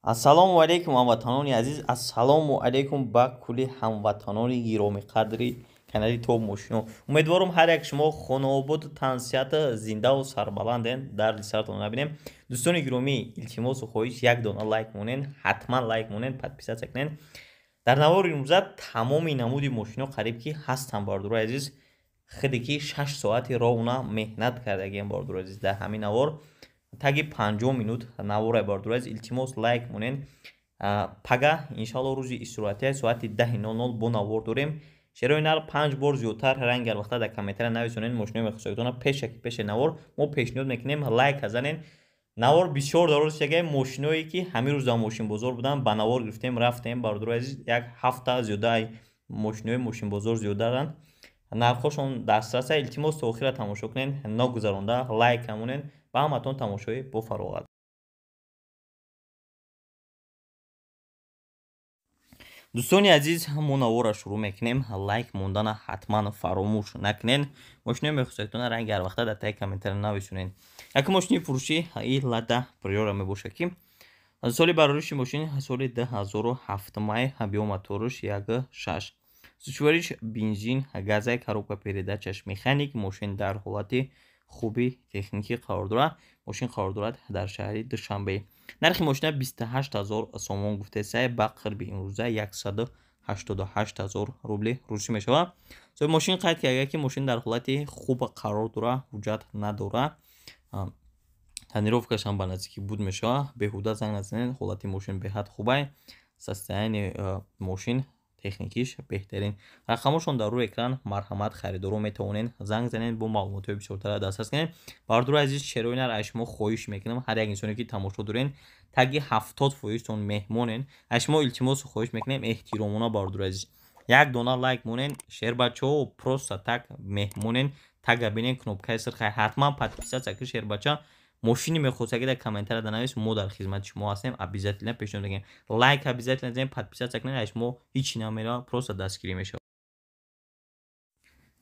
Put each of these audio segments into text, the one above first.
Ассалому алайкум, ҳамватанони азиз, ассалому алайкум ба кулли ҳамватанони гиромиқадри канали Топ Мошино. Умедворам, ҳар як шумо хонаободу тансиҳата, зиндаву сарбаланден, дарди сартон набинем. Дӯстони гиромӣ, илтимосу хоҳиш, як дона лайк монен, ҳатман лайк монен, подписаться кунен. Дар навори имрӯза тамоми намуди мошино қариб ки ҳастанд, бардорои азиз. Хиде ки 6 соати ровно меҳнат кардагием, бардорои азиз, дар ҳамин навор таги 50 минут наворай. Бардорои азиз, илтимос, лайк монен. Пага, иншалло, рӯзи истироҳатия, соати 10:00 бо навор дорем. Шерои нар панҷ бор зиёдтар. Ранги вақта дар комментария нависонен мошинои мехостагитона. Пешаки пеши навор мо пешниҳод мекунем, лайк занен. Навор бисёр дароз шага. Мошиное ки ҳамин рӯз дар мошинбозор буданд, ба навор гирифтем, рафтем. Бародарои азиз, як ҳафта зиёда мошинои мошинбозор зиёдаранд, нархҳошон дастраса. Илтимос, то охира тамошо кунен, ногузаронда лайк намонен. Ба ҳаматон тамошои бофароғат. Дӯстони азиз, мо наворро шурӯъ мекунем. Лайк мондана ҳатман фаромӯш накунен. Мошинои мехостагитона ранги ҳарвақта дар таи комментария нависонен. Яке мошини фурӯшӣ и Лада Приора мебошад, ки соли барориши мошин соли 2007-май, объём моторш 1,6, сӯзишвориш бензин, газай, коробка передачаш механик. Мошин дар ҳолати хуби техникӣ қарор дорад. Мошин қарор дорад дар шаҳри Душанбе. Нархи мошина 28 000 сомон гуфтесай, ба қирби имрӯза 188 000 рубли русӣ мешавад. Соҳиби мошин қайд карда, ки мошин дар ҳолати хуб қарор дорад, ҳуҷҷат надорад, тонировкашам ба наздикӣ буд мешавад. Беҳуда занг назанед, ҳолати мошин беҳад хубай, состояние мошин техникиш беҳтарин. Рақамошон дар рӯи экран, марҳамат, харидоро метавонед занг занед, бо маълумотҳои бисёртара дастрас кунед. Бардорои азиз, шерои нар аз шумо хоҳиш мекунам, ҳар як инсоне ки тамошо дорен, таги 70 фоизтон меҳмонен. Аз шумо илтимосу хоҳиш мекунем эҳтиромона, бардорои азиз, як дона лайк монен. Шербачаҳо, просто так меҳмонен, тага бинен, кнопкаи сирхай, ҳатман подписаться ки. Шербача, мошини мехостагӣ дар комментария навис, мо дар хизмати шумо ҳастем, обязательно пешниҳод мекунем. Лайк обязательно занед, подписаться кунед, аз шумо ҳичи намерава, просто дастгирӣ мешавад.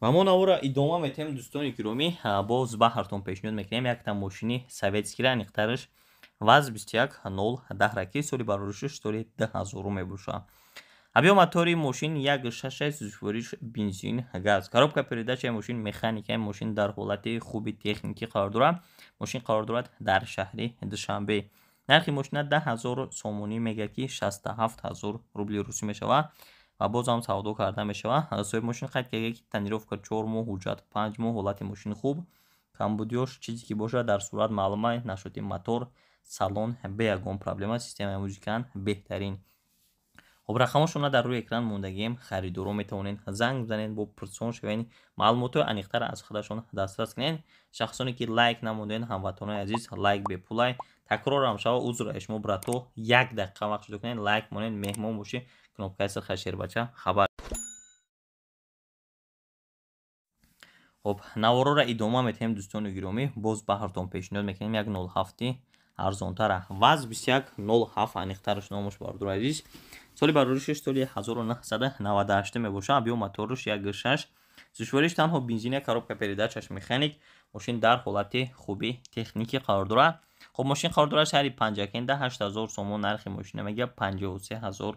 Ва мо наворро идома метиҳем, дӯстони гиромӣ. Боз баҳартон пешниҳод мекунем якта мошини советскира, аниқтараш ВАЗ 21010, ки соли бароришаш соли 2000 мебошад. Объём мотори мошин 1,6, сӯзишвориш бензин, газ, коробка передачаи мошин механикаи. Мошин дар ҳолати хуби техникӣ қарор дорад. Мошин қарор дорад дар шаҳри Душанбе. Нархи мошина 10 000 сомонӣ мегӯяд, ки 67 000 рубли русӣ мешавад ва бозам савдо карда мешавад. Соҳиби мошин қайд карда, ки тонировка 4 моҳ, ҳуҷҷат 5 моҳ, ҳолати мошин хуб, камбудиёш чизе ки бошад, дар сурат маълума. Насчёти мотор, салон бе ягон проблема, системаи музикан беҳтарин. Хоб, рақамошона дар рӯи экран мондагием. Харидоро метавонед занг бизанед, бо пурсон шавед, маълумотҳои аниқтар аз худашон дастрас кунед. Шахсоне ки лайк намондед, ҳамватанои азиз, лайк бепулай, такрорам шава, узр аз шумо, брато, як дақиқа вақт шуда кунед, лайк монед, меҳмон бошӣ, кнопкаи сирха, шербача, хабар. Хоб, навороро идома метиҳем, дӯстони гиромӣ. Боз баҳртон пешниҳод мекунем як 07 арзонтара, ВАЗ 2107 аниқтараш номаш. Бардор азиз, соли бароришаш соли 1998 мебошад, объём моторш 1,6, сӯзишвориш танҳо бензина, коробка передачаш механик. Мошин дар ҳолати хуби техникӣ қарор дорад. Хоб, мошин қарор дорад шаҳри Панҷакенда. 8000 сомон нархи мошина мегӯяд, 53 000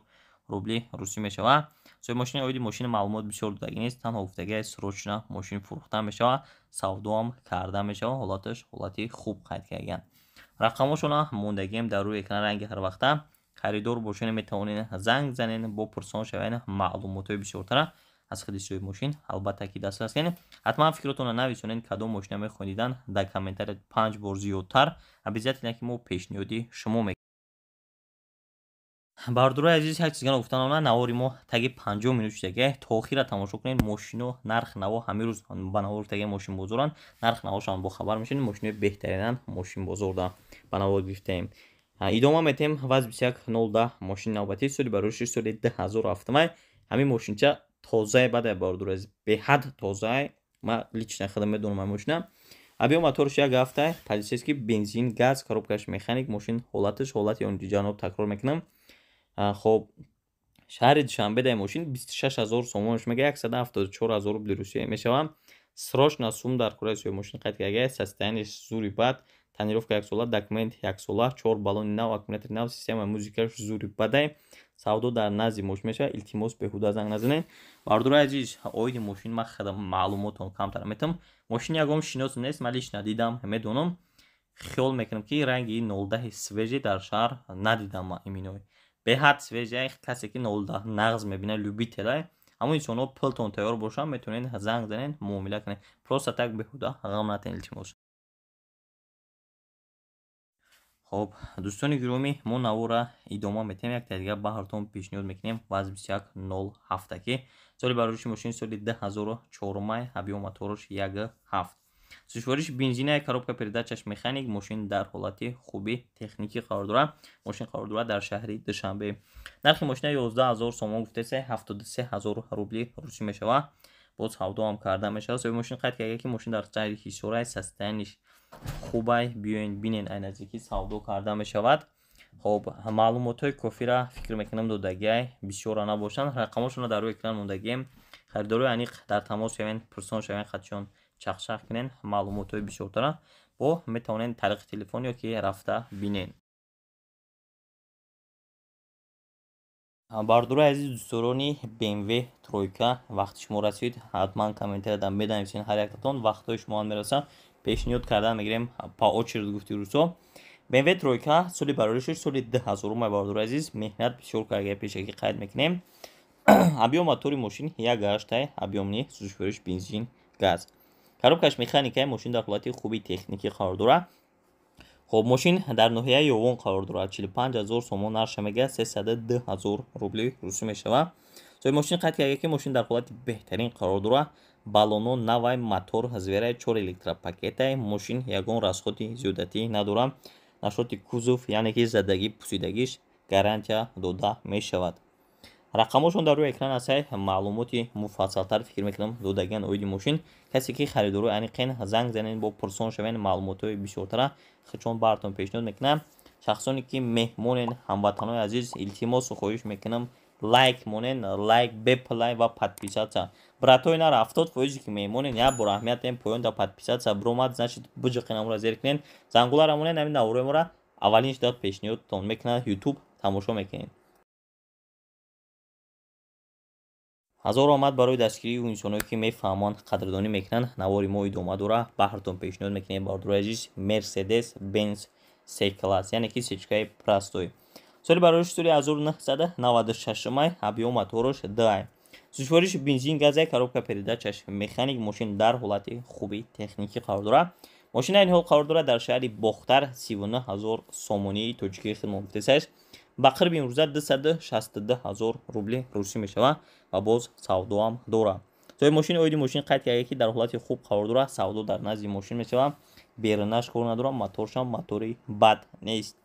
рубли русӣ мешавад. Соҳиби мошини оиди мошини маълумот бисёр додагӣ нест, танҳо гуфтагӣ, срочно мошин фурӯхта мешавад, савдоам карда мешавад, ҳолаташ ҳолати хуб қайд кардагианд. Рақамошона мондагием дар рӯи экран. Ранги ҳарвақта харидор бошед, метавонед занг занед, бо пурсон шавед, маълумотҳои бисёртара аз худи соҳиби мошин албатта ки дастрас кунед. Ҳатман фикротонро нависонед, кадом мошина мехоҳед дидан дар комментария, панҷ бор зиёдтар, обязательно ки мо пешниҳоди шумо мекунем. Бардорои азиз, як чизгана гуфтан, навори мо таги 50 минут шудагӣ, то охира тамошо кунед. Мошино, нарх наво ҳамин рӯз ба навор таги мошинбозоранд, нарх навошам бохабар мешавед. Мошинои беҳтаринан мошинбозорда ба навор гирифтаем. Идома метиҳем. ВАЗ 2110 мошини навбатӣ, соли барориши соли 2007-май. Ҳамин мошинча тозае бадай, бардор азиз, беҳад тозае. Ман лично худам медонам ҳамин мошина. Объём моторш 1,7, полицейский, бензин, газ, коробкаш механик. Мошин ҳолаташ ҳолати он ҷаноб, такрор мекунам. Хоб, шаҳри Душанбе дар мошин 26 000 сомонш мега, 174 000 рубли Русия мешавад. Срочно сум дар кораи соҳиби мошин қайд карда, состояние зури бад. Тонировка яксола, документ яксола, 4 баллони нав, аккумулятори нав, системаи музикаш зури бадай. Савдо дар назди мошин мешавад. Илтимос, беҳуда занг назанед. Бардорои азиз, оиди мошин ман хеле маълумотон камтар метам. Мошин ягон шинос нест, ман лично дидам, медонам. Хиёл мекунам, ки ранги 010 свежий дар шаҳр надидам ман иминой. Беҳад свежий, касе ки 010 нағз мебинад, любителай. Ҳамон инсонҳо пултон тайёр бошанд, метавонед занг занед, муомила кунед. Просто так беҳуда ғам натен, илтимос. Хоб, дӯстони гиромӣ, мо навора идома метиҳем. Якта дигар ба ҳартон пешниҳод мекунем ВАЗ 2107, ки соли барориши мошин соли 2004, объём мотораш 1,7. Сӯзишвориш бензина, коробка передачаш механик, мошин дар ҳолати хуби техникӣ қарор дорад. Мошин қарор дорад дар шаҳри Душанбе. Нархи мошина 11 000 сомон гуфтеса, 73 000 рубли русӣ мешавад. Боз савдоам карда мешавад. Соҳиби мошин қайд карда, ки мошин дар шаҳри Ҳисорай, состояниш хубай, биёен бинен, ай наздикӣ савдо карда мешавад. Хоб, маълумотҳои кофира фикр мекунам додагиай, бисёра набошанд. Рақамошонро дар рӯи экран мондагием. Харидорои аниқ дар тамос шавен, пурсон шавен, хатшон чақчақ кунен, маълумотҳои бисёртара бо метавонед тариқи телефон ё ки рафта бинен. Бардорои азиз, дӯстдорони BMW тройка, вақти шумо расид, ҳатман комментарияда меданависен ҳар яктатон, вақтҳои шумоам мерасад, пешниҳод кардан мегирем по очередь, гуфти русо. BMW тройка соли бароришаш соли 2000, бардорои азиз, меҳнат бисёр карда, пешакӣ қайд мекунем. Объём мотори мошин 1,8, объёмни сӯзишвориш бензин, газ. Коробкаш механикаи, мошин дар ҳолати хуби техникӣ қарор дорад. Хоб, мошин дар ноҳияи Ёвон қарор дорад. 45 000 сомон нархша мегӯяд, 302 000 рубли русӣ мешавад. Соҳиби мошин қайд карда, ки мошин дар ҳолати беҳтарин қарор дорад. Баллоно навай, мотор зверай, 4 электропакетай, мошин ягон расходи зиёдатӣ надорад. Нашоти кузов, яъне ки задагӣ, пусидагиш гарантия дода мешавад. Рақамошон дар рӯи экран ҳастай, маълумоти муфассалтар фикр мекунам додагиан оиди мошин. Касе ки харидорои аниқен, занг занен, бо пурсон шавен, маълумотҳои бисёртара худшон баартон пешниҳод мекунам. Шахсоне ки меҳмонен, ҳамватанои азиз, илтимосу хоҳиш мекунам, лайк монен, лайк беплай ва подписаться. Братои нара 70% ки меҳмонен, як бор аҳамият дем, поён да подписаться биромад, значит биҷиқен, амро зер кунен, зангулара монен, ҳамин наворои моро аввалин шуда пешниҳодтон мекунад YouTube, тамошо мекунед. Ҳазор омад барои дастгирии инсоное ки мефаҳманд, қадрдонӣ мекунанд. Навори мо идома дорад. Баҳртон пешниҳод мекунем, бардорои азиз, Мерседес Бенз С класс, яъне ки сечкаи простой. Соли барориш соли 1996, объём мотораш 2. Сӯзишвориш бензин, газай, коробка передачаш механик, мошин дар ҳолати хуби техникӣ қарор дорад. Мошин айни ҳол қарор дорад дар шаҳри Бохтар, 39 000 сомонии тоҷикии хидмат гуфтесаш. Ба қирби имрӯза 262 000 рубли русӣ мешавад ва боз савдоам дорад. Соҳиби мошин оиди мошин қайд карда, ки дар ҳолати хуб қарор дорад, савдо дар назди мошин мешавад, берунаш кор надорад, моторшам мотори бад нест.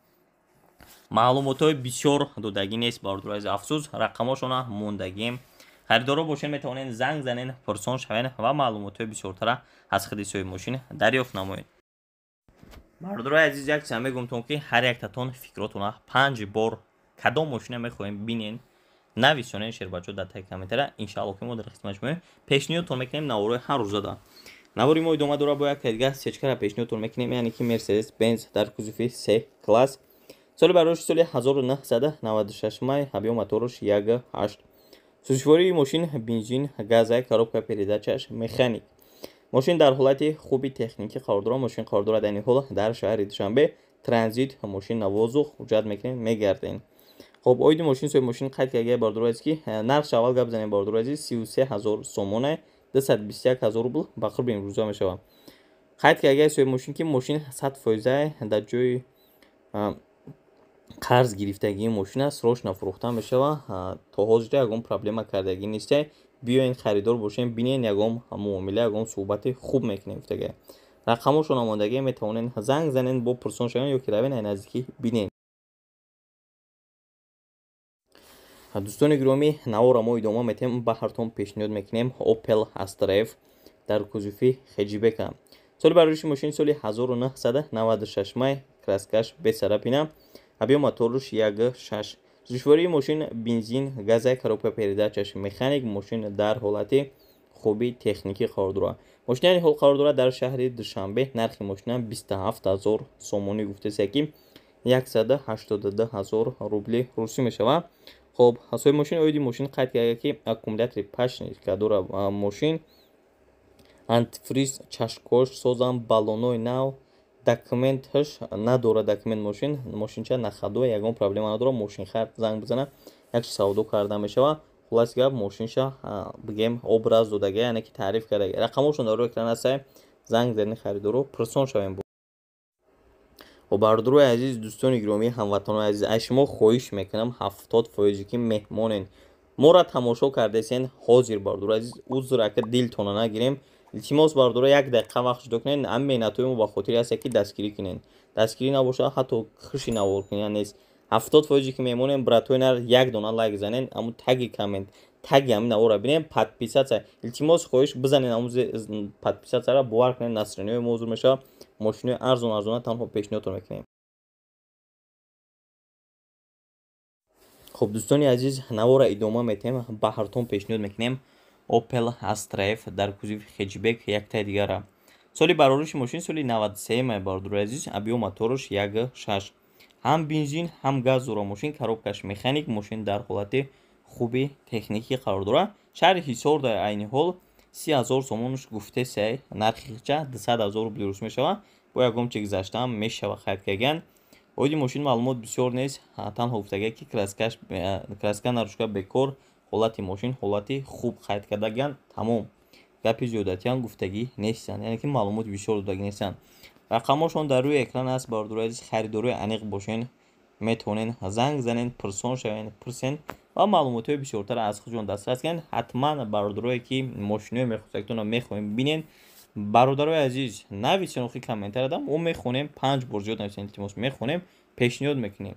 Маълумотҳои бисёр додагӣ нест, бардорои азиз, афсӯс, рақамошона мондагием. Харидоро бошед, метавонед занг занед, пурсон шавед ва маълумотҳои бисёртара аз худи соҳиби мошин дарёфт намоед. Бардорои азиз, як чиза мегӯмтон, ки ҳар яктатон фикротона 5 бор кадом мошина мехоҳем бинен, нависонен, шербачо, дар таги комментария. Иншаалло, ки мо дар хизмати шумоем, пешниҳодтон мекунем наворои ҳар рӯзада. Навори мо идома дорад, бо як дигар сечкара пешниҳодтон мекунем, яъне ки Мерседес Бенз дар кузови С класс. Соли барориши соли 1996, объём мотораш 1,8. Сӯзишвории мошин бензин, газай, коробка передачаш механик. Мошин дар ҳолати хуби техникӣ қарор дорад. Мошин қарор дорад айни ҳол дар шаҳри Душанбе, транзит, мошин навозух, ҳуҷҷат мекунем, мегардем. Хоб, оиди мошин соҳиби мошин қайд карда, бардорои азиз, ки нархш аввал гап занем, бардорои азиз, 33 000 сомона, 221 000 рубл ба қурби имрӯза мешавад. Қайд карда соҳиби мошин, ки мошин 100% дар ҷои қарз гирифтагии мошин аст, срочно фурӯхта мешавад. То ҳозира ягон проблема кардагӣ нестай. Биёен, харидор бошем, бинен, ягон муомила, ягон суҳбати хуб мекунем гуфтага. Рақамошон омодагӣ, метавонед занг занен, бо пурсон шавен ё ки равен ай наздикӣ бинен. Дӯстони гиромӣ, навора мо идома метиҳем, ба ҳартон пешниҳод мекунем Opel Astra F дар кузови хеҷибека. Соли барориши мошин соли 1996, краскаш бесарапина, объём мотораш 1,6. Сӯзишвории мошин бензин, газай, коробка передачаш механик, мошин дар ҳолати Хуби техникӣ қарор дорад. Мошина айни ҳол қарор дорад дар шаҳри Душанбе. Нархи мошина 27 ҳазор сомонӣ гуфтеса, ки 182 ҳазор рубли русӣ мешавад. Хоб, соҳиби мошин оиди мошин қайд карда, ки аккумулятори пашника дорад мошин, антифриз, чашкош созам, баллонои нав, документаш надорад, документ мошин, мошинча на ходу, ягон проблема надорад. Мошинхар занг бизана, як чи савдо карда мешавад. Хулоси гап, мошинша бигем, образ додага, яъне ки таъриф кардага. Рақамошон дар рӯи экран ҳастае, занг задани харидоро пурсон шавем. О, бародарои азиз, дӯстони гиромӣ, ҳамватанони азиз, аз шумо хоҳиш мекунам, 70 фоизе ки меҳмонен, моро тамошо кардесен ҳозир, бародарои азиз, узр, ака дилтона нагирем, илтимос, бародаро, як дақиқа вақт ҷудо кунед. Ам меҳнатҳои мо ба хотири ҳаста, ки дастгирӣ кунед. Дастгирӣ набошад, ҳатто хуши навор кунед нест. 70 фоизе ки мемонем, братои нар, як дона лайк занен, аму таги коммент, таги ҳамин навора бинем, подписаться, илтимос, хоҳиш, бизанен аму подписаться ра. Бовар кунед, настроение ҳои мо ҳузур мешавад, мошинои арзон арзона танҳо пешниҳодтон мекунем. Хуб, дӯстони азиз, навора идома метиҳем. Ба ҳартон пешниҳод мекунем Opel Astra F дар кузови хетчбек яктаи дигара. Соли барориши мошин соли 93, бародарои азиз, объём мотораш 1,6, ҳам бензин, ҳам газ дора мошин, коробка ш механик. Мошин дар ҳолати хуби техникӣ қарор дорад. Шаҳри Ҳисор дар айни ҳол 30 000 сомонаш гуфтесай, нархича 200 000 рубли рус мешавад. Бо ягон чи гузаштаам мешава, қайд кардан. Оиди мошин маълумот бисёр нест, танҳо гуфтага, ки краска нарушка бекор, ҳолати мошин ҳолати хуб қайд кардаган, тамом. Гапи зиёдатиам гуфтагӣ нестанд, яъне ки маълумоти бисёр додагӣ нестанд. Рақамошон дар рӯи экран аст, бародарои азиз, харидорои аниқ бошен, метавонен занг занен, пурсон шавен, пурсен ва маълумотҳои бисёртар аз худҷон дастрас кунед. Ҳатман, бародарое ки мошинои мехостагитонро мехоҳем бинен, бародарои азиз, нависен охи комментарияда, мо мехонем. Панҷ бор зиёд нависен, илтимос, мехонем, пешниҳод мекунем.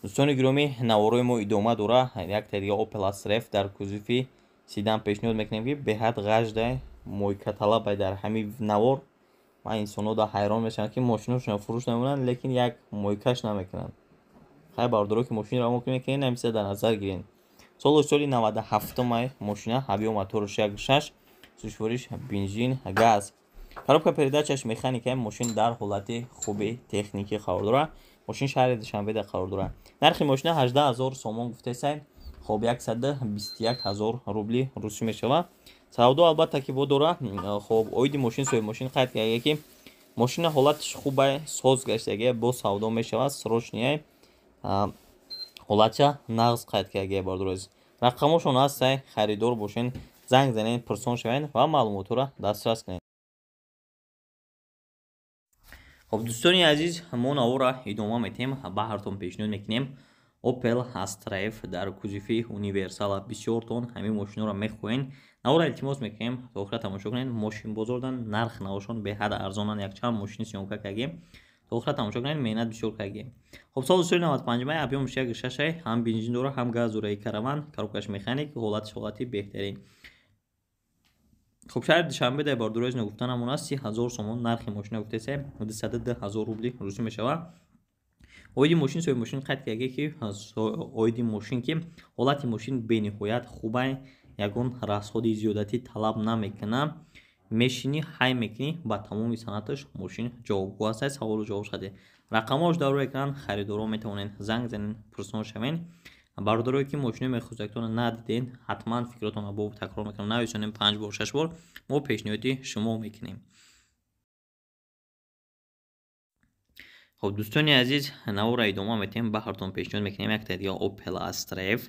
Дӯстони гиромӣ, наворои мо идома дора. Якта дига Opel Astra F дар кузови седан пешниҳод мекунем, ки беҳад ғаждай, мойкаталабай. Дар ҳамин навор ман инсонҳо да ҳайрон мешаванд, ки мошиношонро фурӯш намекунанд, лекин як мойкаш намекунанд. Хай, бародаро, ки мошинро мо мекунед, ҳамиса дар назар гиред. Солу соли 97-май мошина, объём мотораш 1,6, сӯзишвориш бензин, газ, коробка передача ш механика. Мошин дар ҳолати хуби техникӣ қарор дорад. Мошин шаҳри Душанбеда қарор дорад. Нархи мошина 18 000 сомон гуфтесай. Хоб, 121 000 рубли русӣ мешавад. Савдо, албатта, ки бо дора. Хоб, оиди мошин соҳиби мошин қайд карда, ки мошина ҳолатиш хубай, соз гаштагия, бо савдо мешавад, срочный ай, ҳолатша нағз қайд кардагия. Бародари азиз, рақамошон ҳастай, харидор бошен, занг занен, пурсон шавен ва маълумотҳоро дастрас кунед. Хоб, дӯстони азиз, мо навора идома метиҳем. Ба ҳартон пешниҳод мекунем Opel Astra F дар кузови универсала. Бисёртон ҳамин мошинҳоро мехоҳен. Навора, илтимос мекунем, то охира тамошо кунед. Мошинбозордан нарх навошон беҳад арзонанд. Якчанд мошини съёмка кардем, то охира тамошо кунед, меҳнат бисёр кардем. Хоб, соли соли 95-май, объём ш 1,6-ай, ҳам бензин дора, ҳам газ дора, караван, коробка ш механик, ҳолатиш ҳолати беҳтарин. Хуб, шаҳри Душанбе дар бародарои ногуфтанамон аст, 30 000 сомон нархи мошина гуфтесе, 202 000 рубли русӣ мешавад. Оиди мошин соҳиби мошин қайд карда, ки оиди мошин ки ҳолати мошин бениҳоят хубай, ягон расход и зиёдатӣ талаб намекунад, мешинӣ, ҳай мекунӣ, ба тамоми санъаташ мошин ҷавобгӯ аст. Саволу ҷавоб шаде. Рақамҳош дар рӯи экран, харидорон метавонед занг занед, пурсон шавед. Бародарое ки мошинои мехостагитонро надидед, ҳатман фикротонро, бо такрор мекунам, нависонем панҷ бор, шаш бор, мо пешниҳоди шумо мекунем. Хоб, дӯстони азиз, навора идома метиҳем. Ба ҳартон пешниҳод мекунем якта дига Opel Astra F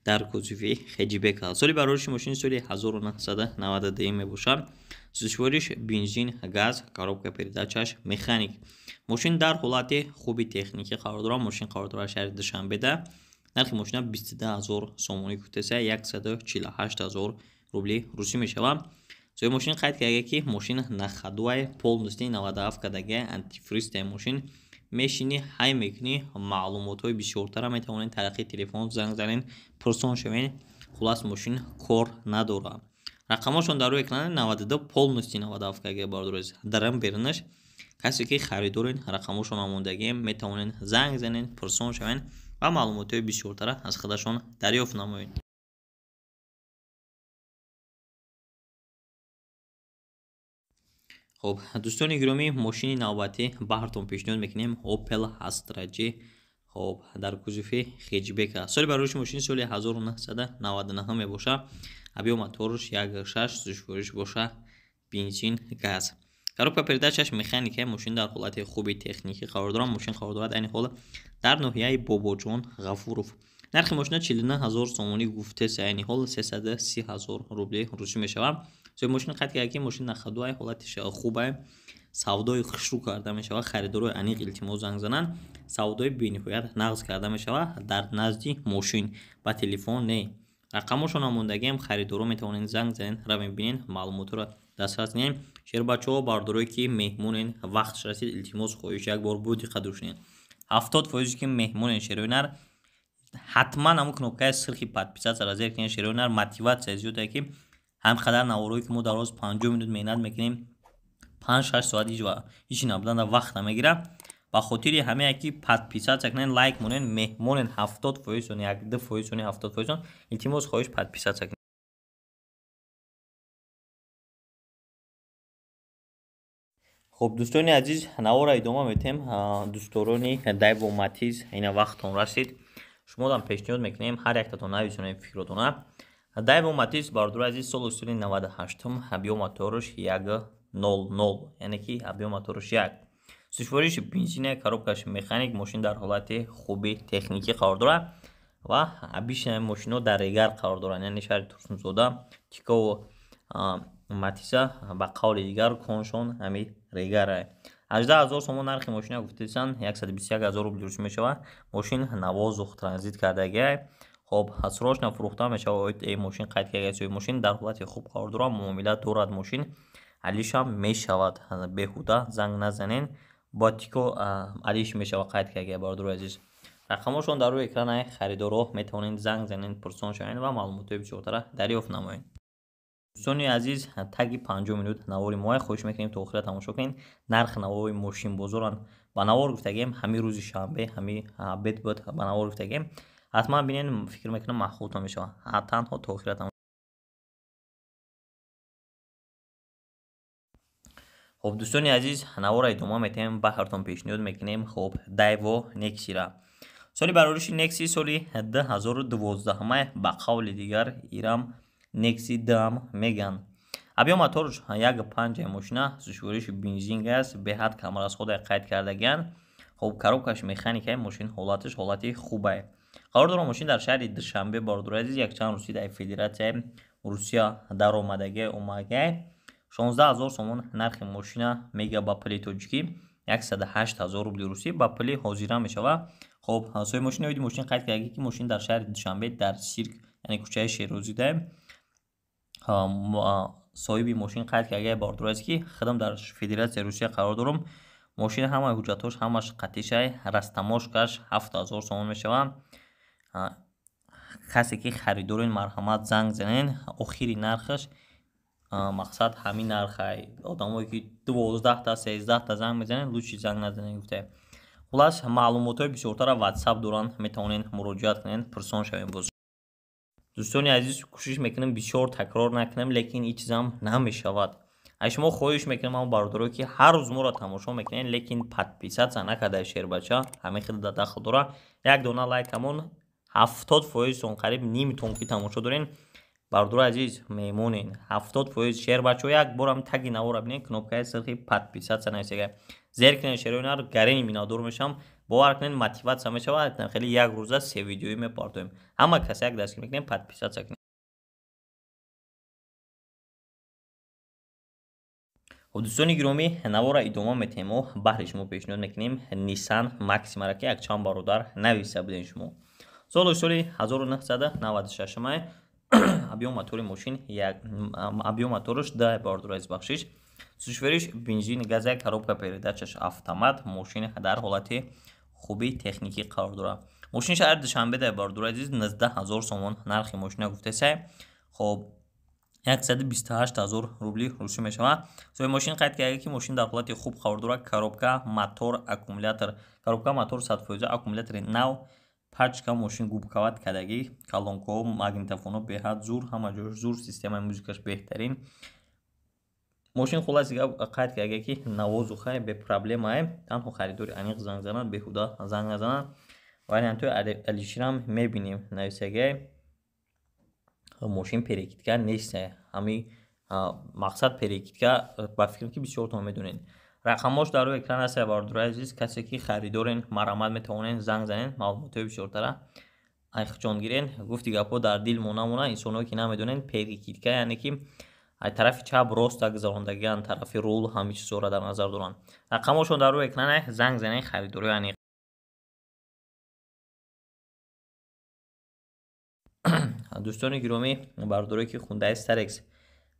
дар кузови хетчбек. Соли барориши мошини соли 1992 мебошад. Сӯзишвориш бензин, газ, коробка передача ш механик. Мошин дар ҳолати хуби техникӣ қарор дорад. Мошин қарор дорад шаҳри Душанбеда. Нархи мошина 22 000 сомонӣ гуфтеса, 148 000 рубли русӣ мешавад. Соҳиби мошин қайд карда, ки мошин на ходу ай, полностью 97 кардагия, антифриз тай мошин, мешинӣ, ҳай мекунӣ. Маълумотҳои бисёртара метавонед тариқи телефон занг занед, пурсон шавед. Хулас, мошин кор надорад. Рақамҳошон дар рӯи экран. 92, полностью 97 кардагия, бародари азиз, дарам берунаш. Касе ки харидорен, рақамҳошон омодагием, метавонед занг занед, пурсон шавед ва маълумотҳои бисёртара аз худашон дарёфт намоед. Хоб, дӯстони гиромӣ, мошини навбатӣ баҳртон пешниҳод мекунем Opel Astra J. Хоб, дар кузови хэтчбек. Соли барориши мошини соли 1999 мебошад. Объём моторш 1.6, сӯзишвориш боша бензин, газ. Коробка передачаш механика. Мошин дар ҳолати хуби техникӣ қарор дорад. Мошин қарор дорад айни ҳол дар ноҳияи Бобоҷон Ғафуров. Нархи мошина 49 ҳазор сомонӣ гуфтест, айни ҳол 330 ҳазор рубли русӣ мешавад. Соҳиби мошин қайд кард, ки мошин на ходу, ҳолати хубай, савдои хушрӯ карда мешавад. Харидорои аниқ илтимос занг зананд. Савдои бениҳоят нағз карда мешавад дар назди мошин, ба телефон не. Рақамошон мондагиам, харидоро метавонед занг занед, равем бинен, маълумотро дастрас кунед. Шербачаҳо, бардорое ки меҳмонен, вақтш расид, илтимос, хоҳиш, як бор бо диққат гӯш кунед. 70% ки меҳмонен, шерои нар, ҳатман ҳамун кнопкаи сирхи подписаться зер кунед. Шерои нар, мотиватсия зиёде, ки ҳам қадар наворое ки мо дар роз 50 минут меҳнат мекунем, 5-6 соат ҳичи набуданда вақт намегирад. Ба хотири ҳамее ки подписаться кунед, лайк монед, меҳмонен, 70%он, 1-2%они, 70%он, илтимос, хоҳиш, подписаться кунед. Хуб, дӯстони азиз, наворро идома медиҳем. Дӯстдорони Дайво Матиз, ина вақтон расид, шумодам пешниҳод мекунем, ҳар яктатон нависонед фикротона. Дайво Матиз, бародари азиз, солу соли 98-ум, объём моторш 1.00, яъне ки объём моторш 1, сӯзишвориш бензина, коробкаш механик. Мошин дар ҳолати хуби техникӣ қарор дорад ва обычно мошинҳо дар Регар қарор доранд, яъне шаҳри Турсунзода. Тикову Матиса, ба қавли дигар, коншон ҳами Регара. 18 000 сомон нархи мошина гуфтесан, 121 ҳазор рубли русӣ мешавад. Мошин на воздух транзит кардагиай. Хоб, срочно фурӯхта мешавад мошин, қайд карда. Мошин дар ҳолати хуб қарор дорад, муомила дорад, мошин алишам мешавад, беҳуда занг назанен, бо тико алиш мешавад, қайд карда. Бародари азиз, рақамошон дар рӯи экрана, харидоро метавонед занг занед, пурсон шавед ва маълумотҳои бисёртара дарёфт намоед. Дӯстони азиз, таги 50 минут навори моя, хоҳиш мекунем, то охира тамошо кунед. Нархи навои мошинбозоранд ба навор гуфтагем, ҳамин рӯзи шанбе, ҳами обед буд, ба навор гуфтагем, ҳатман бинед, фикр мекунам, маъқултон мешавад. Танҳо то охира. Хуб, дӯстони азиз, наворро идома медиҳем, ба ҳартон пешниҳод мекунем. Хуб, Дайво Нексира. Соли барориши Некси соли 2012, ба қавли дигар ирам Некси дам меган. Объём моторш 1.5 мошина, сӯзишвориши бензин, газ, беҳад камрасхода қайд кардагианд. Хуб, коробкаш механикаи, мошин ҳолаташ ҳолати хубае. Қарор дорад мошин дар шаҳри Душанбе, бародари азиз, якчанд рӯзи дар Федератсияи Русия даромадагиа омагиа. 16 000 сомон нархи мошина мега, ба пули тоҷикӣ 108 ҳазор рубли русӣ ба пули ҳозира мешавад. Хоб, соҳиби мошин оиди мошин қайд карда, ки мошин дар шаҳри Душанбе, дар Сирк, яъне кӯчаи Шерозида. Соҳиби мошин қайд карда, бародари азиз, ки худам дар Федератсияи Русия қарор дорам, мошин ҳамаи ҳуҷҷатҳош ҳамаш қатишай, растаможкаш 7000 сомон мешавад. Касе ки харидорен, марҳамат, занг занен. Охири нархаш, мақсад, ҳамин нархай. Одамое ки 12-та, 13-та занг мезанед, лучше занг назанед, гуфта. Хулас, маълумотҳои бисёртара Ватсап доранд, метавонед муроҷиат кунед, пурсон шавем. Боз, дӯстони азиз, кӯшиш мекунем бисёр такрор накунем, лекин ин чизам намешавад. Аз шумо хоҳиш мекунем, ҳамон бародарое ки ҳар рӯз моро тамошо мекунед, лекин подписаться накардаи, шербача, ҳамин хел да дахл дора. Як дона лайкамон, 70%он, қариб нимтон ки тамошо дорен, бародари азиз, меҳмонен, 70% шербачаҳо, як борам таги навора бинед, кнопкаи сирхи подписаться нависага, зер кунед. Шерои нар, гарени миннатдор мешавам, бовар кунед, мотиватсия мешавад. Хеле як рӯза се видеоӣ мепартоем. Ҳама кас як дастгир мекунем, подписаться кунед. Хуб, дӯстони гиромӣ, навора идома метиҳем. Мо баҳри шумо пешниҳод мекунем Nissan Maxima-ра, ки якчанд бародар нависта будем шумо. Солу соли 1996, объём мотори мошин як, объём мотораш да, бародари азиз, бахшиш, сӯзишвориш бензин, газа, коробка передачаш автомат. Мошин дар ҳолати хуби техникӣ қарор дорад. Мошини шаҳри Душанбе да, бародари азиз, 19 000 сомон нархи мошина гуфтесай. Хоб, 128 ҳазор рубли русӣ мешавад. Соҳиби мошин қайд карда, ки мошин дар ҳолати хуб қарор дорад: коробка, мотор, аккумулятор. Коробка, мотор 100%, аккумулятори нав, пачка мошин губкават кардагӣ, колонкаҳо, магнитофонҳо беҳад зур, ҳама ҷош зур, системаи музикаш беҳтарин. Мошин хулоси гап қайд карда ки на воздухе бе проблемае, танҳо харидори аниқ занг занад, беҳуда занг назанад. Вариантҳои Алиширам мебинем, нависагиай мошин перекидка нест. Ҳами мақсад перекидка ба фикрам ки бисёртон медонед. Рақамҳош дар рӯи экран аст, бародарои азиз, касе ки харидорен марамат метавонен занг занен, маълумотҳои бисёртара айхҷон гирен. Гуфти гапҳо дар дил монамона, инсонҳое ки намедонен перекидка яъне ки ай тарафи чап роста гузарондагиан, тарафи рул ҳами чизҳоро дар назар доранд. Рақамҳошон дар рӯи экран, занг занен харидорои аниқ. Дӯстони гиромӣ, бародарое ки Хундай Старекс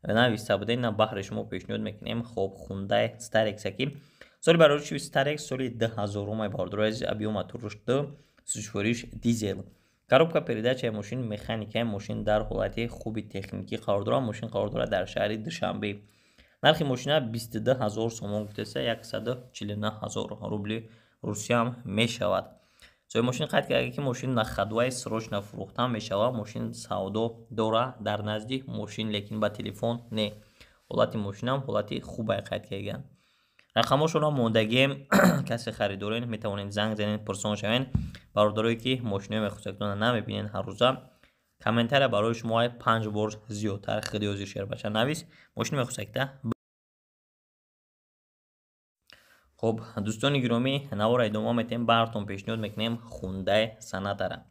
нависта будем, на баҳри шумо пешниҳод мекунем. Хоб, Хундай Старекс ки соли барориши Старекс соли 2000 бародарои азиз, объём моторш 2, сӯзишвориш дизел. Коробка передачаи мошин механикаи, мошин дар ҳолати хуби техникӣ қарор дорад. Мошин қарор дорад дар шаҳри Душанбе. Нархи мошина 22 000 сомон гуфтеса, 149 000 рубли Русиям мешавад. Соҳиби мошин қайд карда ки мошин на ходу срочно фурӯхта мешавад, мошин савдо дора дар назди мошин, лекин ба телефон не. Ҳолати мошинам ҳолати хубае қайд кардагианд. Рақамҳошонро мондагием, касе харидорен метавонед занг занед, пурсон шавед. Бародарое ки мошинои мехостагитонро намебинед ҳаррӯза, комментария барои шумо 5 бор зиёдтар хиди ҳозир шербача навис, мошин мехостагита. Хоб, дӯстони гиромӣ, навора идома метем, баҳртон пешниҳод мекунем Хундай Санатара.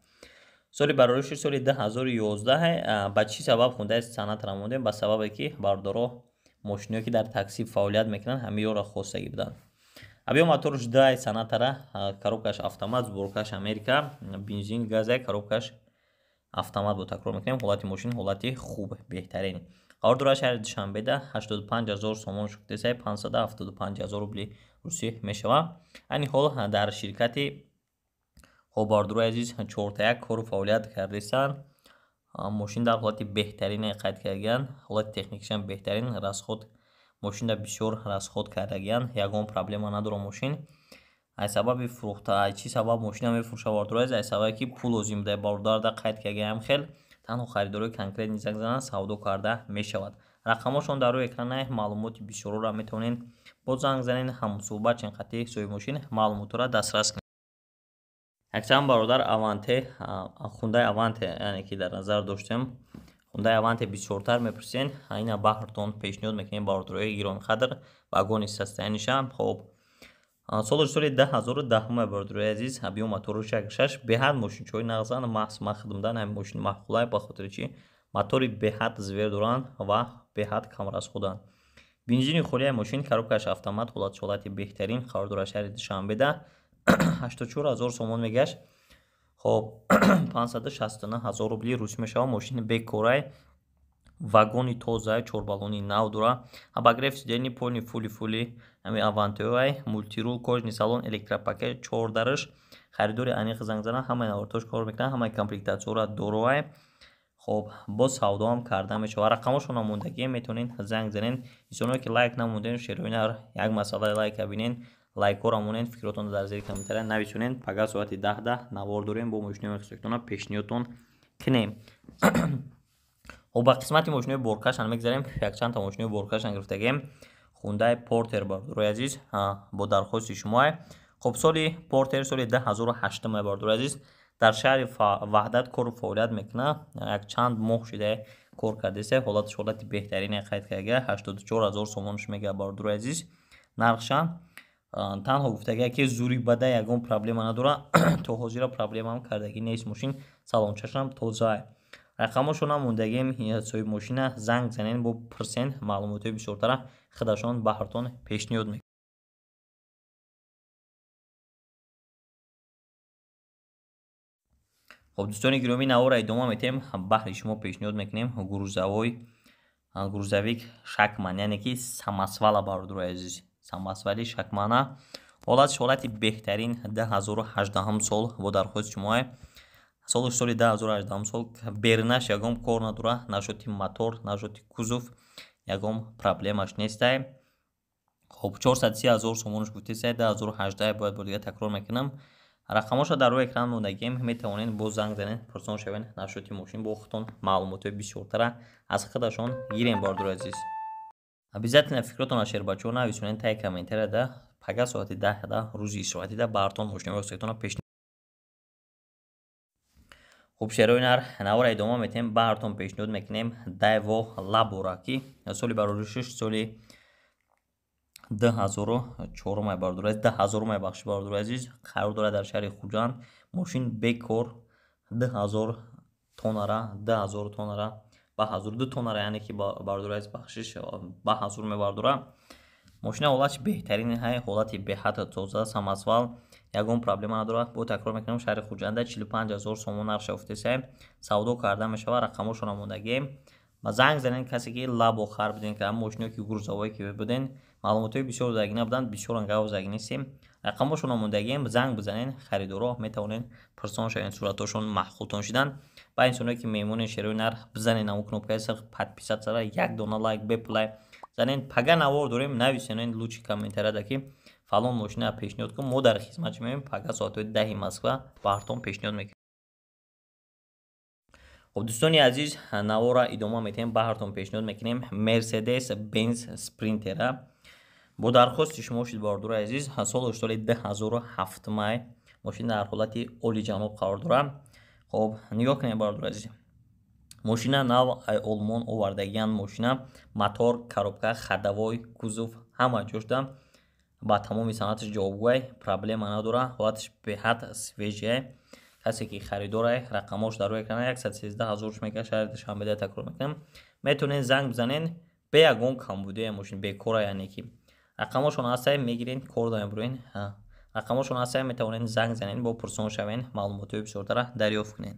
Соли барориши соли 2011. Ба чӣ сабаб Хундай Санатара мондем? Ба сабабе ки бародаро мошиное ки дар такси фаъолият мекунанд, ҳамиёро хостагӣ буданд. Объём моторш 2 Санатара, коробкаш автомат, сборкаш Америка, бензин газа, коробкаш автомат бо такрор мекунем. Ҳолати мошин ҳолати хуб, беҳтарин. Қарор дорад шаҳри Душанбеда, 85 000 сомон шуктесай, 575 000 рубли русӣ мешавад. Айни ҳол дар ширкати хоб бародарои азиз 4-1 кору фаъолият кардесанд. Мошин дар ҳолати беҳтарине қайд кардагианд, ҳолати техникишам беҳтарин, расход мошинда бисёр расход кардагианд, ягон проблема надорад мошин. Ай сабаби фурӯхта, ай чӣ сабаб мошина мефурӯша бародарои азиз? Ай сабабе ки пул лозим буда бародарда қайд кардагиам хел, танҳо харидорои конкретни занг зананд, савдо карда мешавад. Рақамҳошон дар рӯи экран, маълумоти бисёрро метавонед бо занг занед, ҳамсӯҳбат шен қатъи соҳиби мошин, маълумотро дастрас кунед. Якчанд бародар Аванте, Хундай Аванте, яъне ки дар назар доштем, Хундай Аванте бисёртар мепурсен, ина баҳртон пешниҳод мекунем бародарои гиромиқадр, вагони состояниша. Хоб, солаш соли 2010 бародарои азиз, объём мотору 6 беҳад мошинчаҳои нағзанд, маҳз ман хидмдан ҳамин мошин маъқулай, ба хотири чи мотори беҳад звер доранд ва беҳад камрасходанд. Бензини холияи мошин, коробкаш автомат, ҳолатш ҳолати беҳтарин, қарор дорад шаҳри Душанбеда, 84 000 сомон мегашт. Хоб, 569 000 рубли русӣ мешавад. Мошини бекорай, вагони тоза, чорбалони нав дора, обогрев сидений, полный фули ҳами Авантеоай, мультирул, кожаный салон, электропакет, чордараш. Харидори аниқ занг занад, ҳамаи навортош кор мекунад, ҳамаи комплектатсияро дороай. Хоб, боз савдоам карда мешавад. Рақамҳошонро мондагӣ, метавонед занг занед. Инсоное ки лайк намонден, шероинар як масъалаи лайка бинен, лайкҳоро монед, фикротонро дар зери комментария нависонед. Пага соати 10 навор дорем бо мошинои мехостагитона пешниҳодтон кунем. Хоб, ба қисмати мошинои боркашан мегзарем. Якчандта мошинои боркашан гирифтагем. Хундай Портер бародарои азиз, бо дархости шумоа. Хоб, соли Портер соли 2008 бародарои азиз, дар шаҳри Ваҳдат кору фаъолият мекунад. Якчанд моҳ шуда кор кардеса, ҳолаташ ҳолати беҳтарине қайд карда, 84 000 сомонш мега бародарои азиз. Нархша танҳо гуфтагия ки зури бада ягон проблема надорад, то ҳозира проблемаам кардагӣ нест мошин, салончашам тозаа. Рақамҳошонам мондагием, соҳиби мошина занг занен, бо пурсен, маълумотҳои бисёртара худашон баҳртон пешниҳод мекунанд. Хоб, дӯстони гиромӣ, навора идома метем, баҳри шумо пешниҳод мекунем грузовик Шакман, яъне ки самосвала бародарои азиз, самосвали Шакмана. Ҳолатш ҳолати беҳтарин, 2018 сол бо дархости шумоа. Солаш соли 2018 сол, бернаш ягон кор надора, нашоти мотор, нашоти кузов ягон проблемаш нестай. Хоб, 430 000 сомонаш гуфтесай, 2018 бояд бор дига такрор мекунам. Рақамҳоша дар рӯи экран мондагием, метавонед боз занг занед, пурсон шавед нашоти мошин, бо худтон маълумотҳои бисёртара аз худашон гирем бародарои азиз. Обязательно фикротонро шербачаҳо нависонед таи комментарияда. Пага соати 10 рӯзи истироҳатида баҳартон мошинаҳои хостагитонро пеш. Хуб, шерои нар навора идома метем, баҳартон пешниҳод мекунем Дайво Лабора, ки соли бароришиш соли 2004 бародари азиз, 2000 бахши бародари азиз, қарор дорад дар шаҳри Хуҷанд. Мошин бекор 2000 тоннара, 2000 тоннара ба 1002 тоннара, яъне ки бародари азиз бахшиш ба 1000 мебардора. Мошина ҳолати беҳтарин ҳай, ҳолати беҳад тоза, самосвал, ягон проблема надорад. Бо такрор мекунам, шаҳри Хуҷанда 45000 сомон нарх шафтесай, савдо карда мешавад, рақамошона мондагием. Ба занг занен касе ки лабо хар буден, ки мошино ки грузовое ки буден, маълумотҳои бисёр заги набуданд, бисёр гав заги нестем. Рақамошона мондагием, занг бизанен, харидоро метавонен пурсон шавен, суратошон маъқултон шидан. Ба инсоное ки меҳмонен шерои нарх, бизанен ҳамон кнопкаи сирх подписаться, як дона лайк беплай занен. Пага навор дорем, нависенен лучи комментарияда ки фалон мошина пешниҳод кун, мо дар хизмат меоем. Пага соатҳои 10 Москва баҳартон пешниҳод мекунем. Хуб, дӯстони азиз, навора идома метаҳем, баҳартон пешниҳод мекунем Mercedes Benz Sprinter-а. Бо дархости шумо шуд бародари азиз, соли соли 2007 май, мошин дар ҳолати олиҷаноб қарор дорад. Хуб, нигоҳ кунед бародари азиз, мошина нав Олмон овардагиян, мошина мотор, коробка, ходовой, кузов ҳама ҷошта ба тамоми санъаташ ҷавобгӯай, проблема надора, ҳолаташ беҳад свежий. Касе ки харидорай, рақамош дар рӯи экран 113000 мека, шаҳри Душанбеда такрор мекунам. Метавонед занг бизанед, бе ягон камбудия мошин бекора, яъне ки рақамошон ҳастай, мегирен, кор да мебурен. Рақамошон ҳастай, метавонед занг занед, бо пурсон шавен, маълумотҳои бисёртара дарёфт кунед.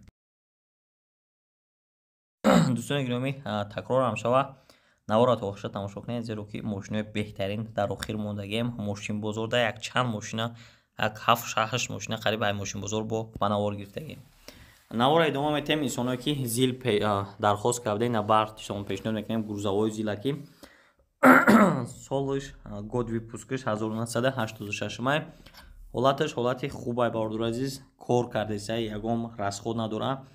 Дӯстони гиромӣ, такрорам шава, навора то охиша тамошо кунед, зеро ки мошинои беҳтарин дар охир мондагием. Мошинбозорда якчанд мошина, як 7-8 мошина қариб ай мошинбозор бо ба навор гирифтагием. Навора идома метаҳем. Инсоное ки зил дархост кардаед, на бартишон пешниҳод мекунем грузовой зила, ки солиш год выпускаш 1986 май, ҳолаташ ҳолати хубай бародари азиз, кор кардесай, ягон расход надора,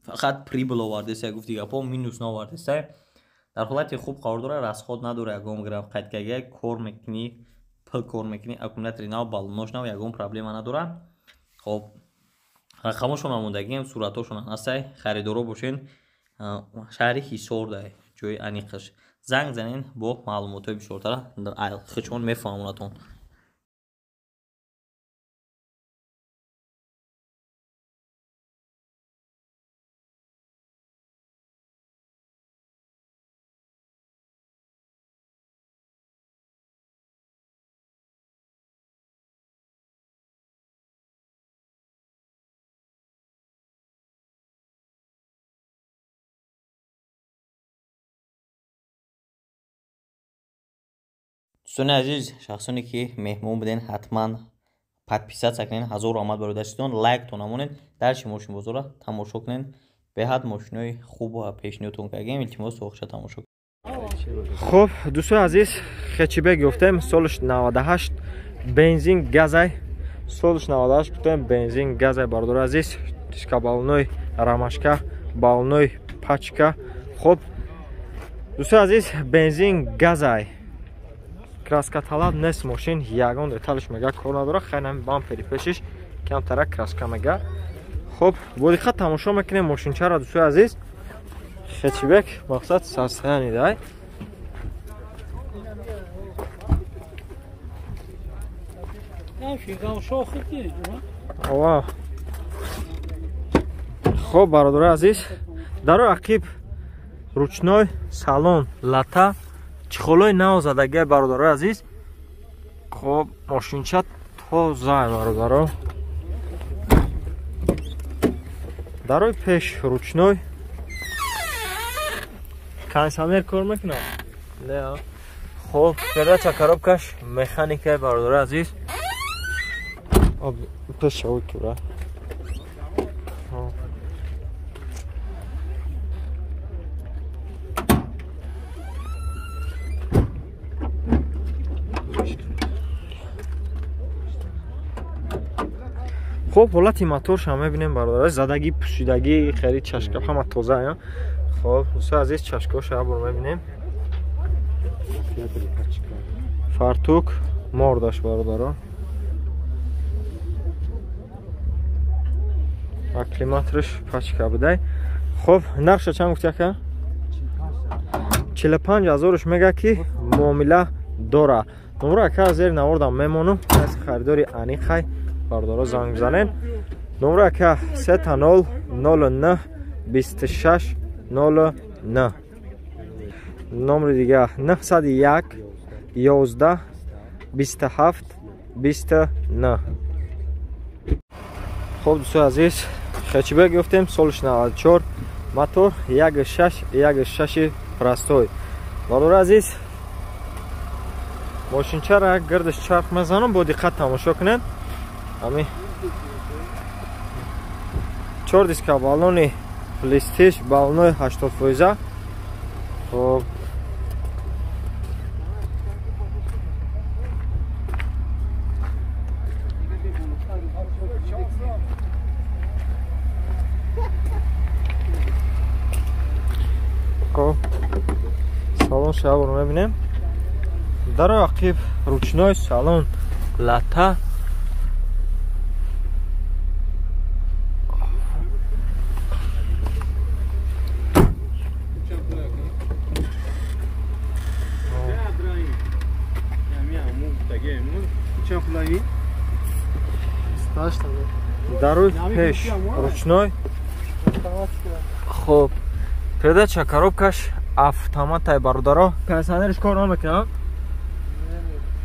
фақат прибыль овардесай, гуфти гапо минус наовардесай, дар ҳолати хуб қарор дора, расход надора, ягон грамм қайдкагия, кор мекунӣ, пул кор мекунӣ, аккумулятори нав, баллонош нав, ягон проблема надора. Хоб, рақамошон мондагием, суратошон ҳастай, харидоро бошен, шаҳри Ҳисорда ҷои аниқаш, занг занен, бо маълумотҳои бисёртара хичон мефаҳмонатон. Дӯстони азиз, шахсоне ки меҳмон буден, ҳатман подписаться кунед, ҳазор раҳмат барои даститон, лайктон намонед, дарчи мошинбозорро тамошо кунед, беҳад мошинои хуб пешниҳодтон кардем, илтимос то охиша тамошо кунед. Хуб, дӯстони азиз, хэтчбек ёфтем, солиш 98, бензин газай, солиш 98 гуфтем, бензин газай бародари азиз, тишка баллоной рамашка, баллоной пачка. Хуб, дӯстони азиз, бензин газай, краска талаб нест мошин, ягон деталш мега кор надора, хайнами бампери пешиш камтара краска мега. Хуб, бо диққат тамошо мекунем мошинчаро дӯстои азиз. Хэтчбек мақсад состояние дай. Хуб, бародарои азиз, дарои ақиб ручной, салон лата, чехолои нав задагиай бародарои азиз. Хуб, мошинча тоза бародаро. Дарои пеш ручной, кондиционер кор мекунад? Не. Хуб, передача коробкаш механикаи бародарои азиз. Пеш шавӣ кура. Хуб, ҳолати моторша мебинем бародарои, задагӣ, пӯшидагӣ, хеле чашка ҳама тоза. Хуб, дӯстои азиз, чашкаҳоша як бор мебинем. Фартук мордаш бародаро. Акклиматорш пачка будай. Хоб, нархша чанд гуфти ака? 45 ҳазорш мега ки муомила дора. Номро ака зери навордам мемонам. Каси харидори аниқай бародаро занг бизанен. Номро ака 30 09 26 09. Номри дига 901 11 27 29. Хоб дӯстои азиз, хэтчбек ёфтем, солш 94, мотор 1.6, 1.6 простой. Бародари азиз, мошинчара гирдаш чарх мезанам, бо диққат тамошо кунед. Ами 4 диска баллони плистиш, баллони 80%. Хоб салон шабро мебинем. Дар ақиб ручной салон лата. Даруй пеш ручной. Хоб, передача коробкаш автоматай бародаро. Кондиционерш кор намекунад.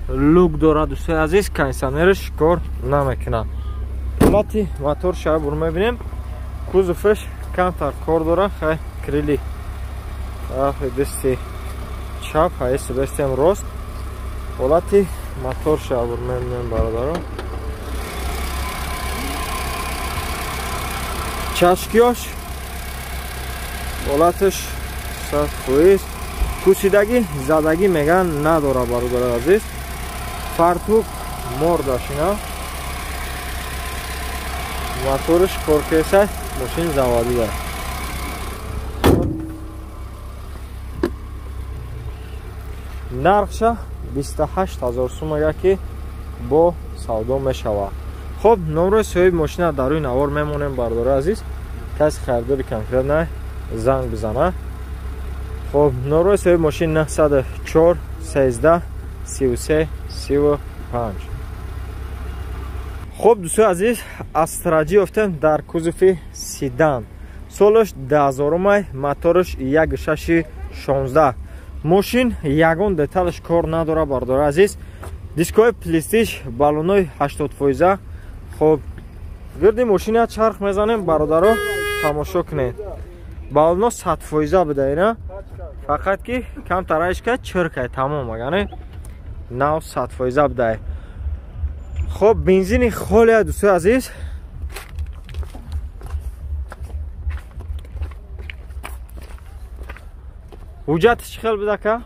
Люк дорад дӯстои азиз, кондиционерш кор намекунад. Ҳолати мотор шабур мебинем. Кузовш камтар кор дора, хай крили. Тарафи дасти чап, ҳайси дастиам рост. Ҳолати мотор шабур мебинем бародаро. Чашкиёш ҳолаташ 100%. Кусидагӣ, задагӣ меган надора бародари азиз. Фартук мордаш ина. Моторш коркеса, мошин заводида. Нархша 28 ҳазор сум ага ки бо савдо мешавад. Хоб, номрои соҳиби мошина дар рӯи навор мемонем бародари азиз. Каси харидори конкретно занг бизана. Хоб, номрои соҳиби мошин 904 13 33 35. Хоб дӯстои азиз, Астраҷи ёфтем дар кузови седан. Солаш 2000 май, мотораш 1.6 16. Мошин ягон деталаш кор надора бародари азиз. Дискои плистиш, баллонои 80%. Хоб, гирди мошина чарх мезанем бародаро, тамошо кунед. Баллоно 100% буда ина. Фақат ки камтараш ка чиркай тамом, агане нав 100% буда. Хоб, бензини холия дӯстои азиз. Ҳуҷҷат чӣ хел буда ка?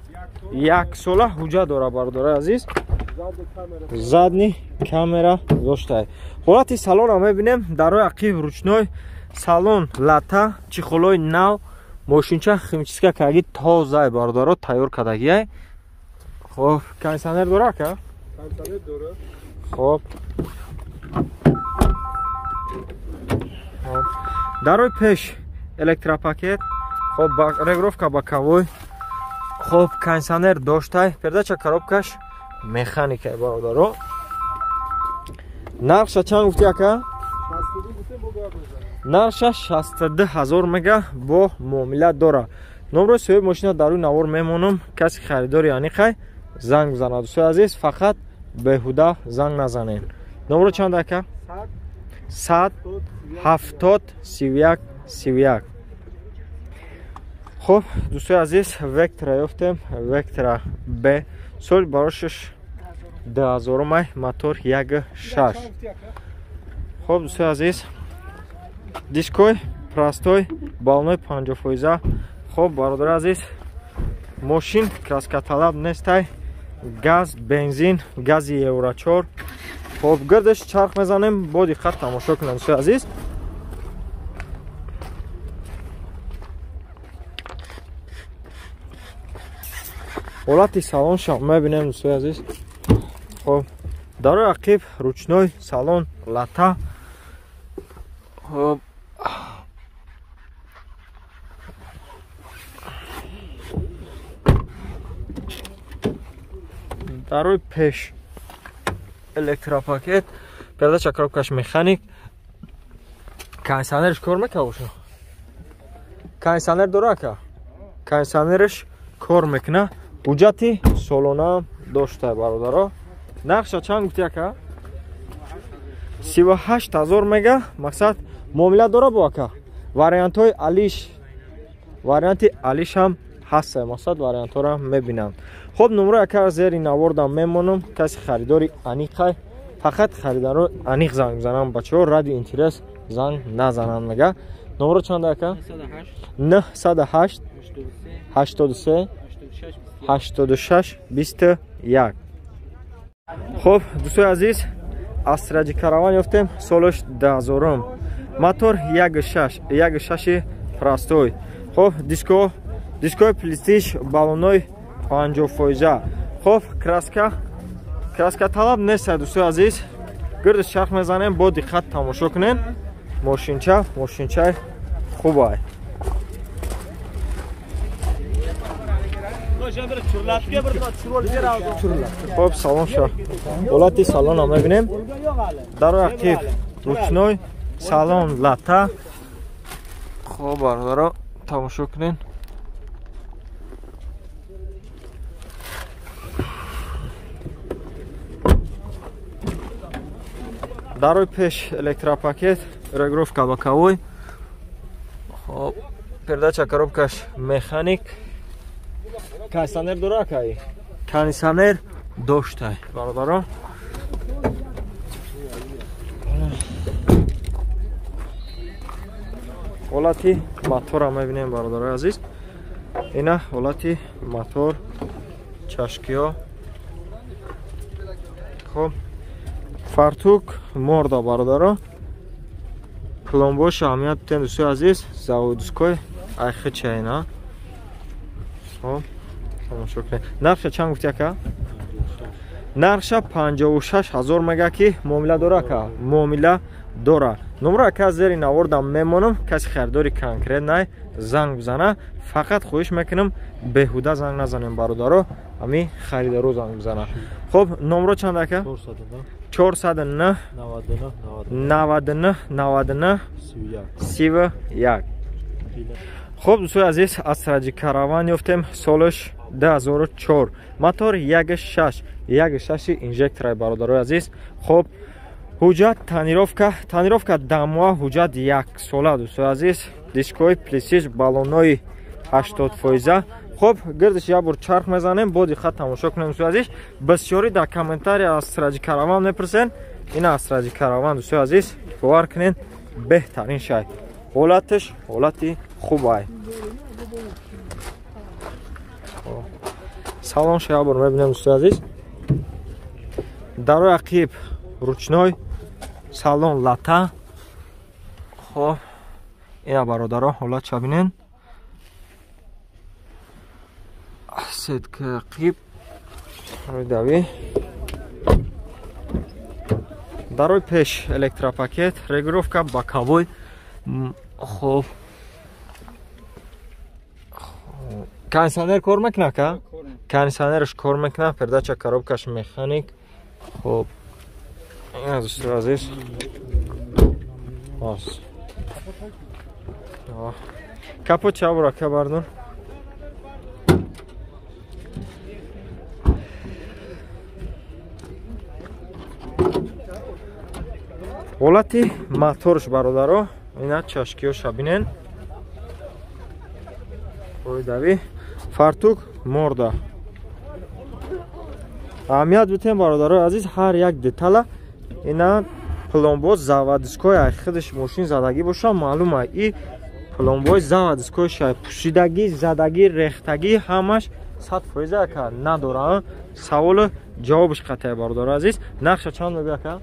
Як сола ҳуҷҷат дора бародари азиз. Задни камера доштай. Ҳолати салонро мебинем. Дар рӯи ақиб ручной салон лата, чехолои нав, мошинча химчистка кардаги тозай бародаро, тайёр кардагиай. Хоб, кондиционер дора ка? Кондиционер дора. Хоб. Дар рӯи пеш электропакет, хоб, регулировка боковой. Хоб, кондиционер доштай, передача коробкаш механикай бародаро. Нархша чанд гуфти ака? Нархша 62 ҳазор мега бо муомила дора. Номрои соҳиби мошина дар рӯи навор мемонам. Каси харидори аниқай занг бизанад дӯстои азиз, фақат беҳуда занг назанед. Номро чанд ака? 100 70 31 31. Хоб дӯстои азиз, Вектора ёфтем, Вектора Б, соли барошаш 2000 май, мотор 1.6. Хоб дӯстои азиз, диской простой, баллонои 50%. Хоб бародари азиз, мошин краскаталаб нестай, газ, бензин, гази Евро 4. Хоб, гирдаш чарх мезанем, бо диққат тамошо кунед дӯстои азиз. Ҳолати салонша мебинем дӯстои азиз. Хоб, дарои ақиб ручной, салон лата. Хоб, дарои пеш электропакет, передача коробкаш механик, кондиционерш кор мекунад боша. Кондиционер дора ака? Кондиционерш кор мекунад. Ҳуҷҷати солона дошта бародаро. Нархша чанд гуфти ака? 38 000 мега. Мақсад муомила дора бо ака. Вариантҳои алиш, варианти алиш ҳам ҳаста. Мақсад вариантҳоро мебинанд. Хоб, номрои ака зери навордам мемонам. Каси харидори аниқай, фақат харидаро аниқ занг бизанам бачаҳо, ради интерес занг назананд мега. Номро чанд ака? 908 83 86 21. Хоб, дӯстои азиз, Астра Ҷи Караван ёфтем, солаш 2000, мотор 1.6, 1.6 простой. Хоб, диско, дискои плистиш, баллонои 50%. Хоб, краска, краска талаб нест, дӯстои азиз. Гирди чарх мезанем, бо диққат тамошо кунем. Мошинча, мошинчаи хубай. Хоб, салон ша. Ҳолати салона мебинем. Дарои ақиб ручной, салон лата. Хоб, бародаро, тамошо кунен. Дарои пеш электропакет, регулировка боковой. Хоб, передача коробкаш механик. Кондиционер дора акай? Кондиционер доштай, бародаро. Ҳолати мотора мебинем, бародарои азиз. Ина ҳолати мотор, чашкиҳо. Хоб, фартук морда, бародаро. Пломбош аҳамият битен, дӯстои азиз, заводской айхича ина. Хоб, тамошо кунед. Нархша чанд гуфти ака? Нархша 56 000 мега, ки муомила дора ака? Муомила дора. Номро ака зери навордам мемонам, каси харидори конкрет най занг бизана. Фақат хоҳиш мекунам, беҳуда занг назанем, бародаро, ами харидаро занг бизана. Хоб, номро чанд ака? 409 99 99 31. Хоб, дӯстои азиз, Астра Ҷи Караван ёфтем, солаш 2004, мотор 1.6, 1.6 инжектораи, бародарои азиз. Хоб, ҳуҷҷат тонировка, тонировка дамоа, ҳуҷҷат яксола, дӯстои азиз. Дискои плисиш, баллонои 80%. Хоб, гирдиш як бор чарх мезанем, бо диққат тамошо кунем, дӯстои азиз. Бисёрӣ дар комментария Астра Ҷи Караван мепурсен. Ина Астра Ҷи Караван, дӯстои азиз, бовар кунен, беҳтарин шай. Ҳолаташ ҳолати хубай. Салон ша як бор мебинем, дӯстои азиз. Дарои ақиб ручной, салон лата. Хоб, ина бародаро, ҳолатша бинен. Сетка ақиб рӯйдавӣ. Дарои пеш электропакет, регулировка боковой. Хоб, кондиционер кор мекунад ка? Кондиционерш кор мекунад, передача коробкаш механик. Хоб, ина, дӯстои азиз. Капот ча бура ка бардон. Ҳолати моторш, бародаро, ина чашкиҳоша бинен. Рӯйдавӣ, фартук морда. Аҳамият битем, бародарои азиз, ҳар як детала. Ина пломбо заводской, ай худаш мошин задагӣ боша, маълума, и пломбои заводской шай, пӯшидагӣ, задагӣ, рехтагӣ ҳамаш 100% ака надора. Саволу ҷавобаш қатъия, бародарои азиз. Нархша чанд мегӯя ака?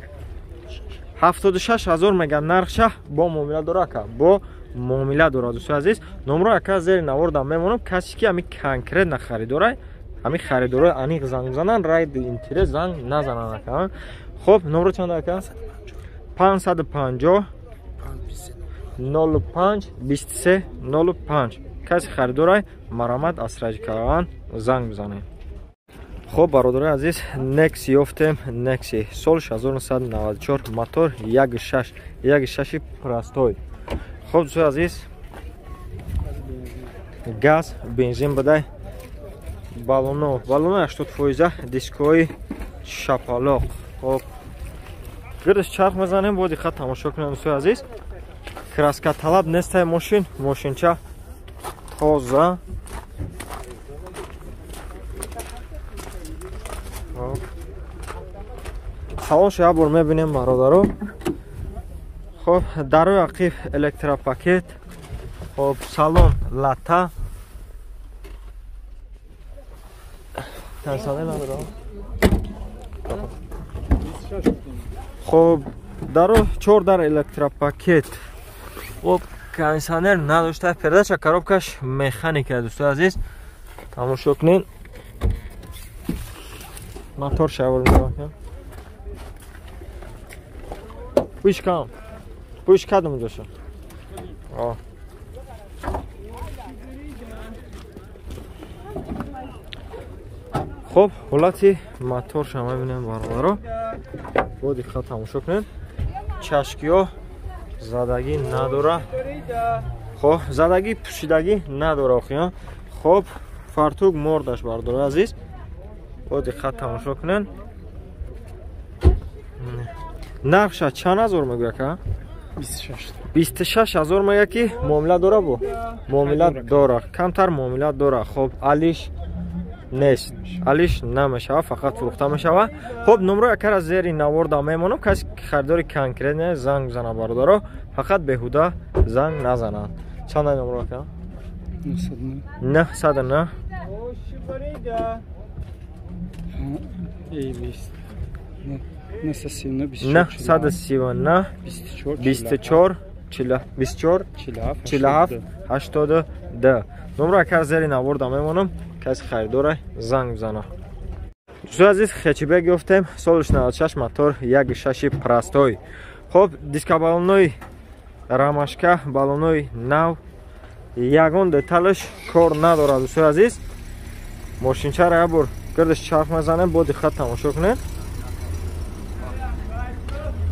76 000 мега нархша, бо муомила дора ака, бо муомила дора, дӯстои азиз. Номро ака зери навордам мемонам, касе ки ами конкретно харидорай. Ҳамин харидорои аниқ занг бизананд, райди интерес занг назананд ака. Хоб, номро чанд ака? 550 05 23 05. Каси харидорай марамат аз Сираҷи Караван занг бизанед. Хоб, бародарои азиз, Nexi ёфтем. Nexi сол 1994, мотор 1.6, 1.6 простой. Хоб, дӯстои азиз, газ, бензин бадай, баллоно, баллоно 80%, дискҳои шапалоқ. Хоб, гирдаш чарх мезанем, бо диққат тамошо кунед дӯстои азиз. Краска талаб нестай мошин, мошинча тоза. Салоншо як бор мебинем бародаро. Хоб, дарои ақиб электропакет. Хоб, салон лата. Кондиционер надора. Хоб, даро 4 дар электропакет. Хоб, кондиционер надошта, передача коробкаш механика дӯстои азиз. Тамошо кунед. Мотор шавор мекунам. Пуш кам. Пуш кадом ҷоша. Хоб, ҳолати моторша мебинем бародаро. Бо диққат тамошо кунед. Чашкиҳо задагӣ надора. Хоб, задагӣ пӯшидагӣ надора охиён. Хоб, фартук мордаш бародарои азиз. Бо диққат тамошо кунед. Нархша чанд ҳазор мегӯя ка? 26 ҳазор мегӯя ки муомила дора бо? Муомила дора. Камтар муомила дора. Хоб, алиш нест. Алиш намешава, фақат фурӯхта мешава. Хоб, номро якара зери наворда мемонам. Каси харидори конкрет не занг бизана бародаро, фақат беҳуда занг назананд. Чанд номро ака? 909 939 24 24 47 82. Номро акар зери наворда мемонам. Каси харидора занг бизана. Дӯстои азиз, хечибек ёфтем. Солиш 96, мотор 1.6 простой. Хоб, дискобаллонои рамашка, баллонои нав, ягон деталаш кор надорад дӯстои азиз. Мошинчаро як бор гирдаш чарх мезанем, бо диққат тамошо кунед.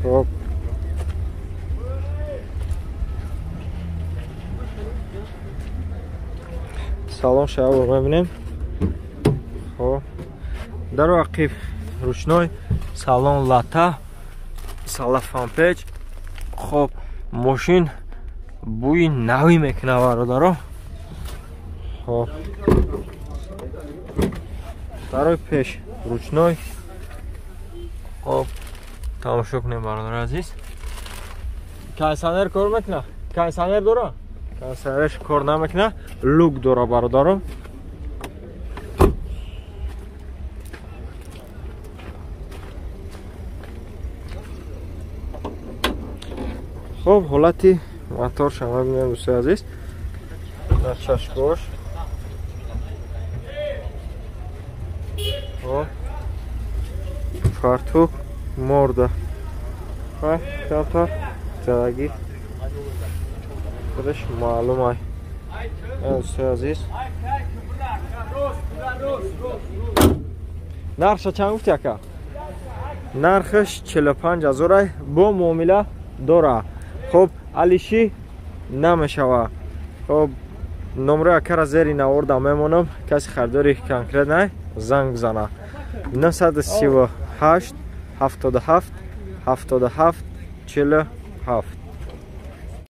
Хоб, салон шавор мебинем. Хоб, дару ақиб ручной, салон лата, салафанпеч. Хоб, мошин бӯи навӣ мекунад бародаро. Хоб, дарои пеш ручной. Хоб, тамошо кунем бародари азиз. Кондиционер кор мекунад? Кондиционер дора? Кондиционерш кор намекунад, люк дора бародаро. Хоб, ҳолати моторша мебинем дӯстои азиз. Дар чашкош. Хоб, фартук морда. Ва камтар задагӣ худаш маълум ай. Дӯстои азиз, нархша чанд гуфти ака? Нархаш 45 ҳазор ай, бо муомила дора. Хоб, алишӣ намешава. Хоб, номрои акара зери наворда мемонам. Каси харидори конкрет най занг бизана. 938 77 77 47.